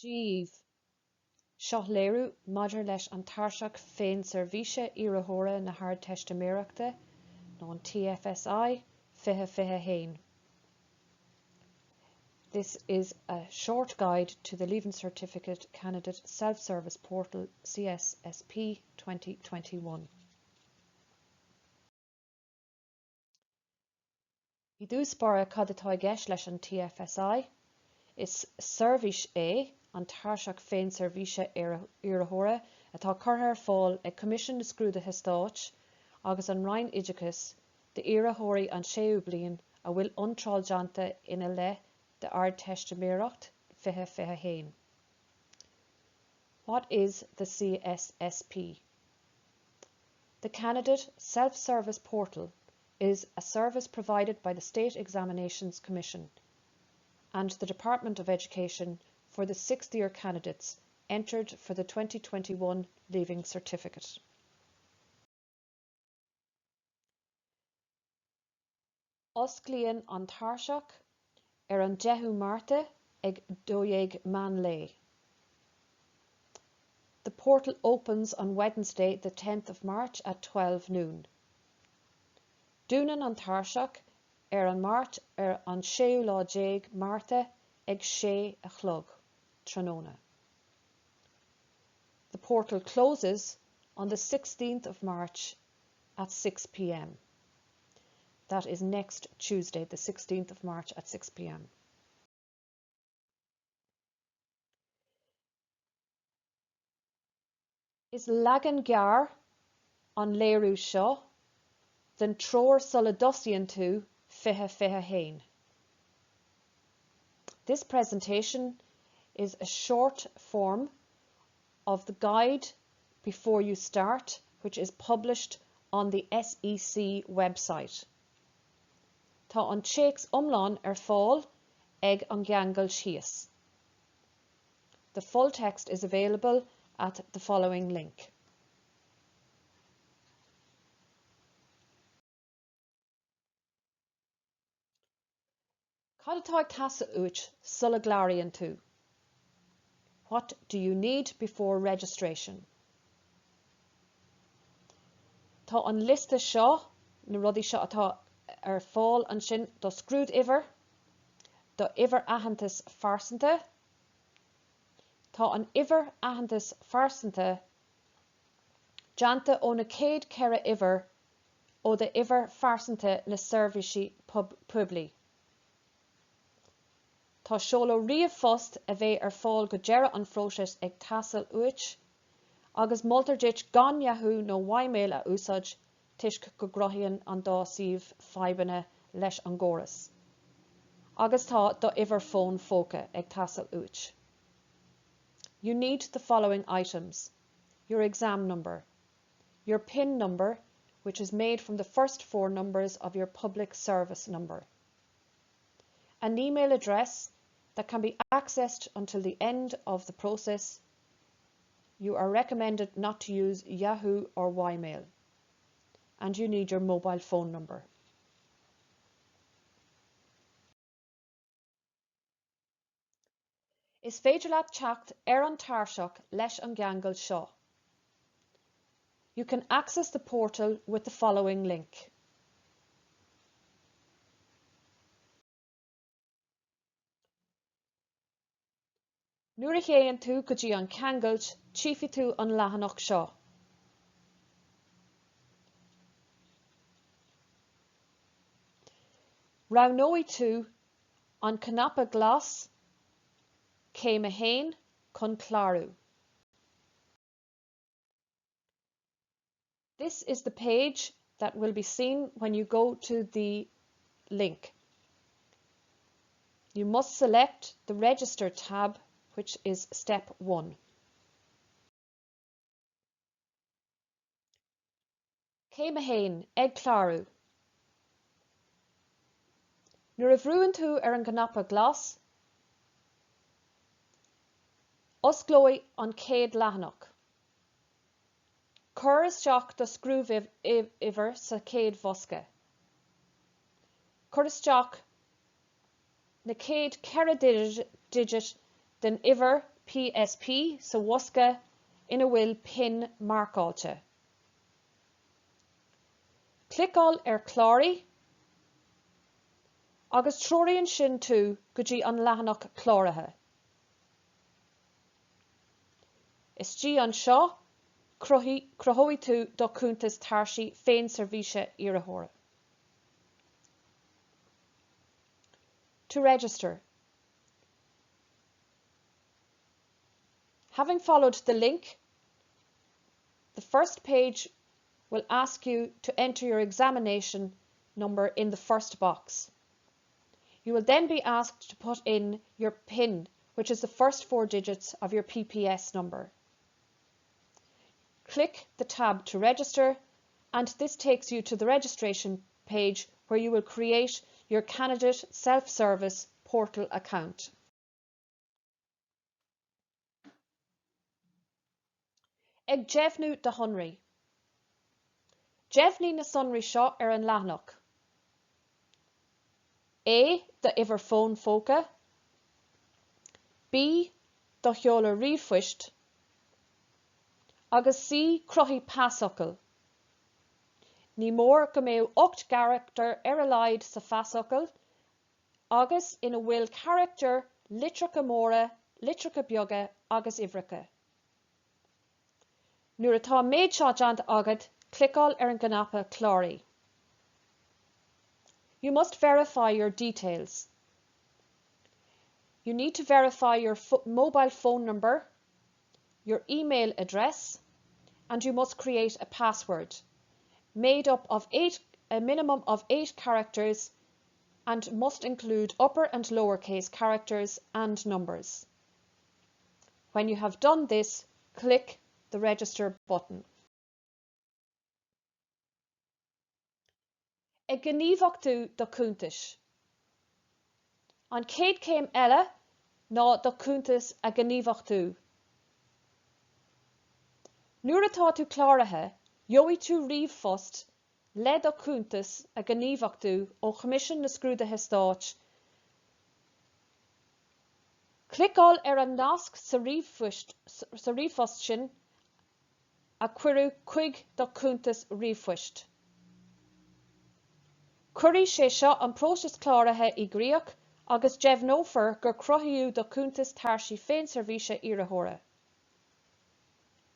Dia dhaoibh. Seo léiriú maidir leis an Tairseach Féinseirbhíse Iarrthóra na hArdteistiméireachta, nó an TFSI, 2021. This is a short guide to the Leaving Certificate Candidate Self-Service Portal CSSP 2021. I dtús báire, cad atá i gceist leis an TFSI? Is seirbhís é an Tairseach Féinseirbhíse Iarrthóra atá curtha ar fáil ag Coimisiún na Scrúduithe Stáit agus an Roinn Oideachais d'iarrthóirí an séú bliain a bhfuil iontráil déanta ina leith d'Ardteistiméireacht 2021. What is the CSSP? The Candidate Self-Service Portal is a service provided by the State Examinations Commission and the Department of Education for the sixth year candidates entered for the 2021 Leaving Certificate. Osclaíonn an tairseach ar an 10ú Márta ag 12 meán lae. The portal opens on Wednesday the 10th of March at 12 noon. Dúnann an tairseach ar an Máirt ar an séú lá déag Márta ag sé a chlog tráthnóna. The portal closes on the 16th of March at 6pm. That is next Tuesday, the 16th of March at 6pm. Is leagan gearr an léiriú seo den treoir sula dtosaíonn tú 2021. This presentation is a short form of the guide before you start which is published on the SEC website. Tá an téacs iomlán ar fáil ag an gceangal thíos. The full text is available at the following link. Cad atá ag teastáil uait sula gcláraíonn tú? What do you need before registration? Tá an liosta seo, na rudaí seo atá ar fáil ansin, do scrúduimhir, do uimhir aitheantais phearsanta. Tá an uimhir aitheantais phearsanta déanta ó na chéad 4 uimhir ó d'uimhir phearsanta na seirbhísí poiblí. Tá seoladh ríomhphost a bheidh ar fáil go deireadh an phróisis ag teastáil uait, agus moltar duit gan Yahoo nó Ymail a úsáid toisc go gcruthaíonn an dá suíomh fadhbanna leis an gcóras. Agus tá d'uimhir fón phóca ag teastáil uait. You need the following items, Your exam number. Your PIN number, which is made from the first four numbers of your public service number. An email address that can be accessed until the end of the process. You are recommended not to use Yahoo or Ymail. And you need your mobile phone number. Is féidir leat teacht ar an tairseach leis an gceangal seo. You can access the portal with the following link. Nuair a théann tú go dtí an ceangal, tchífidh tú an leathanach seo. Roghnóidh tú An cnaipe glas, Céim 1, chun clárú. This is the page that will be seen when you go to the link. You must select the Register tab, which is step 1. Céim 1, Ag clárú. Nuair a bhrúann tú ar an gcnaipe glas, osclóidh an chéad leathanach. Cuir isteach do scrúduimhir sa chéad bhosca. Cuir isteach na chéad 4 digit den uimhir PSP sa bhosca ina bhfuil pin marcáilte. Cliceáil ar Cláraigh agus treoraíonn sin tú go dtí an leathanach cláraithe. Istigh anseo, cruthóidh tú do chuntas tairsí féinseirbhíse iarrthóra. To register. Having followed the link, the first page will ask you to enter your examination number in the first box. You will then be asked to put in your PIN, which is the first four digits of your PPS number. Click the tab to register and this takes you to the registration page where you will create your candidate self-service portal account. Ag deimhniú do shonraí. Deimhnigh na sonraí seo ar an leathanach. A. D'uimhir fóin phóca. B. Do sheoladh ríomhphoist. Agus C. Cruthaigh pasfhocal. Ní mór go mbeadh 8 gcarachtar ar a laghad sa phasfhocal agus ina bhfuil carachtair, litreacha móra, litreacha beaga agus uimhreacha. Nuair atá an méid seo déanta agat, cliceáil ar an gcnaipe Cláraigh. You must verify your details. You need to verify your mobile phone number, your email address and you must create a password made up of eight, a minimum of eight characters and must include upper and lowercase characters and numbers. When you have done this, click the Register button. Ag gníomhachtú do chuntais. An chéad chéim eile ná do chuntas a ghníomhachtú. Nuair atá tú cláraithe, gheobhaidh tú ríomhphost le do chuntas a ghníomhachtú ó Choimisiún na Scrúduithe Stáit. Cliceáil ar an nasc sa ríomhphost sin a cuireadh chuig do chuntas ríomhphoist. Cuirfidh sé seo an próiseas cláraithe i gcrích agus deimhneofar gur cruthaíodh do chuntas tairsí féinseirbhíse iarrthóra.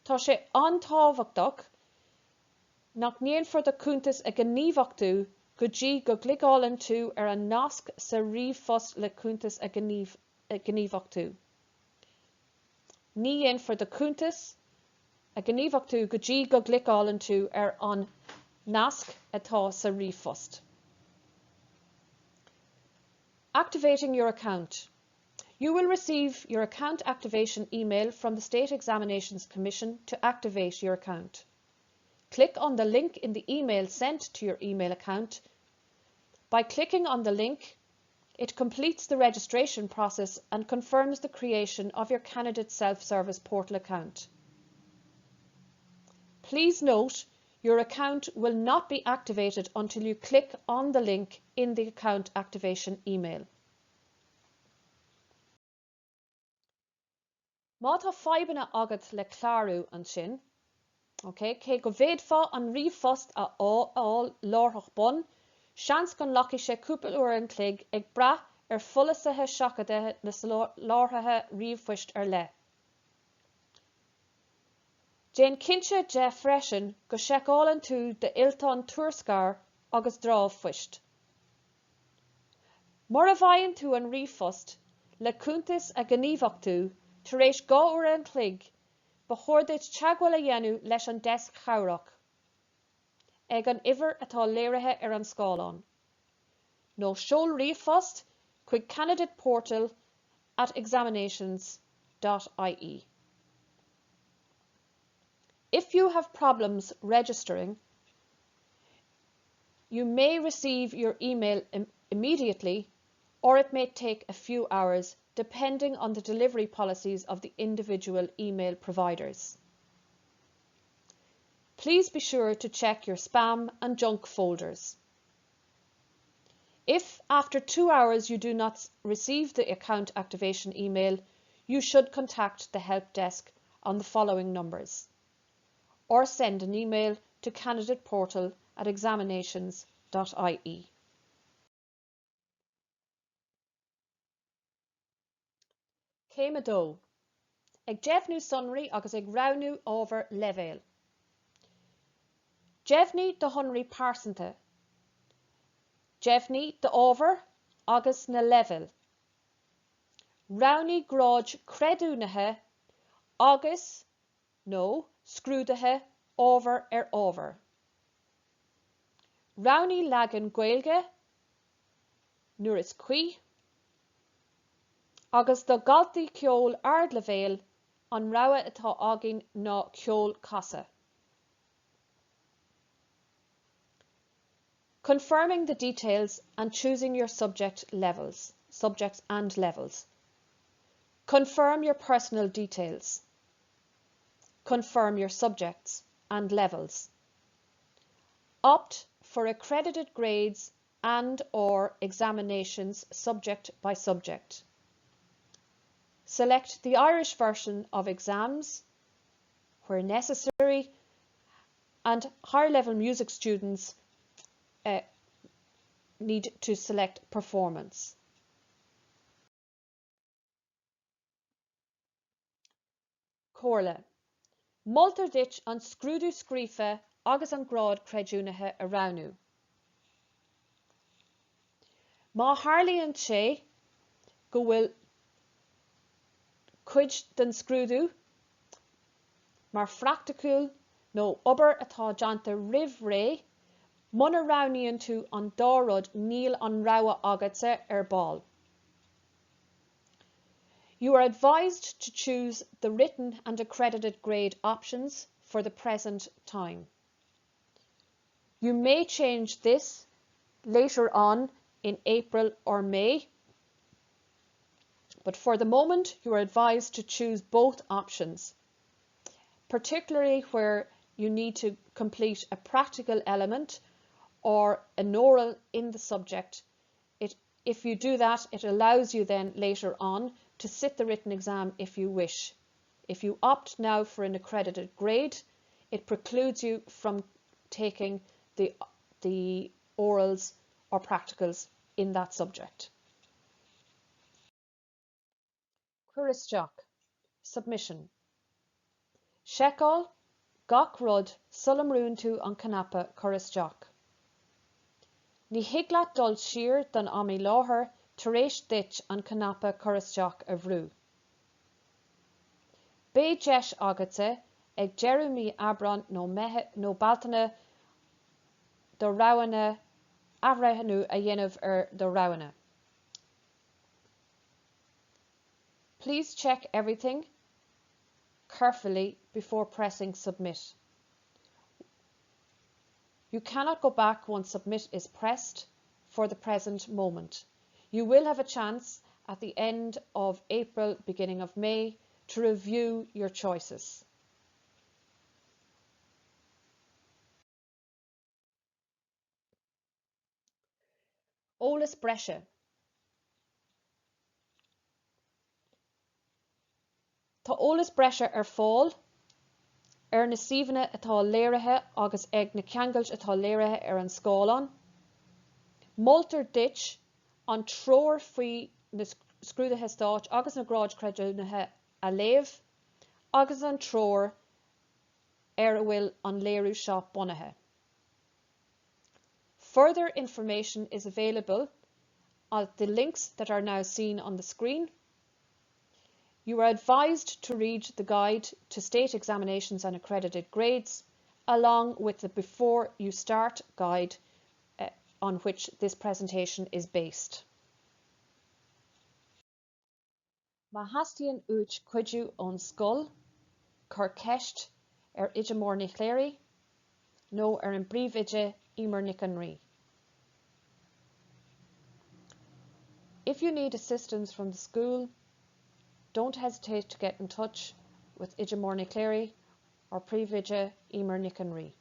Tá sé an-tábhachtach nach ndéanfar do chuntas a ghníomhachtú go dtí go gcliceálann tú ar an nasc sa ríomhphost le cuntas a ghníomhachtú. Ní dhéanfar do chuntas a ghníomhachtú go dtí go gcliceálann tú ar an nasc atá sa ríomhphost. Activating your account. You will receive your account activation email from the State Examinations Commission to activate your account. Click on the link in the email sent to your email account. By clicking on the link, it completes the registration process and confirms the creation of your candidate self-service portal account. Please note your account will not be activated until you click on the link in the account activation email. Má tá fadhbanna agat le clárú ansin, ok, cé go bhféadfá an ríomhphost a fháil láithreach bonn, seans go nglacfaidh sé cúpla uair an chloig ag brath ar pholasaithe seachadta na soláthraithe ríomhphoist ar leith. Déan cinnte de freisin go seiceálann tú d'fhillteán tuarscair agus dramhphoist. Mura bhfaigheann tú an ríomhphost le cuntas a ghníomhachtú tar éis 2 uair an chloig, ba chóir duit teagmháil a dhéanamh leis an deasc chabhrach ag an uimhir atá léirithe ar an scáileán, nó seol ríomhphost chuig candidateportal at examinations dot ie. If you have problems registering, You may receive your email immediately or it may take a few hours depending on the delivery policies of the individual email providers. Please be sure to check your spam and junk folders. If after two hours you do not receive the account activation email, you should contact the help desk on the following numbers or send an email to candidateportal at examinations.ie. Céim 2. Ag deimhniú sonraí agus ag roghnú ábhar leibhéil. Deimhnigh do shonraí pearsanta. Deimhnigh d'ábhar agus na leibhéil. Roghnaigh gráid creidiúnaithe agus, nó scrúduithe ábhar ar ábhar. Roghnaigh leagan Gaeilge nuair is cuí, agus do dhaltaí ceoil ardleibhéil, an rogha atá againn ná Ceol Casadh. Confirming the details and choosing your subject levels, subjects and levels. Confirm your personal details. Confirm your subjects and levels. Opt for accredited grades and or examinations subject by subject. Select the Irish version of exams where necessary and higher level music students uh, need to select performance. Comhairle. Moltar duit an scrúdú scríofa agus an grád creidiúnaithe a roghnú. Má tharlaíonn sé go bhfuil cuid den scrúdú mar phraiticiúil nó obair atá déanta roimh ré, muna roghnaíonn tú an dá rud níl an rogha agatsa ar ball. You are advised to choose the written and accredited grade options for the present time. You may change this later on in April or May, but for the moment you are advised to choose both options, particularly where you need to complete a practical element or an oral in the subject It, if you do that, it allows you then later on to sit the written exam if you wish. If you opt now for an accredited grade, it precludes you from taking the, the orals or practicals in that subject. Cuir isteach. Submission. Seiceáil gach rud sula mbrúnn tú an cnaipe Cuir isteach. Ní thig leat dul siar don am i láthair tar éis duit an cnaipe Cuir isteach a bhrú. Beidh deis agatsa ag deireadh mí Aibreáin nó nó Bealtaine do roghanna athbhreithniú a dhéanamh ar do roghanna. Please check everything carefully before pressing submit. You cannot go back once submit is pressed for the present moment. You will have a chance at the end of April, beginning of May, to review your choices. Eolas breise. Tá eolas breise ar fáil ar na suíomhanna atá léirithe agus ag na ceangailt atá léirithe ar an scáileán. Moltar duit an treoir faoi na scrúduithe stáit agus na gráid creidiúnaithe a léamh agus an treoir ar a bhfuil an léiriú seo bunaithe. Further information is available at the links that are now seen on the screen. You are advised to read the Guide to State Examinations and Accredited Grades along with the Before You Start guide uh, on which this presentation is based. Má theastaíonn uait cuidiú ón scoil, cuir ceist ar Oide Máire Ní Chléirigh nó ar an bPríomhoide Emer Nic an Rí. If you need assistance from the school, don't hesitate to get in touch with Oide Máire Ní Chléirigh or Príomhoide Emer Nic an Rí.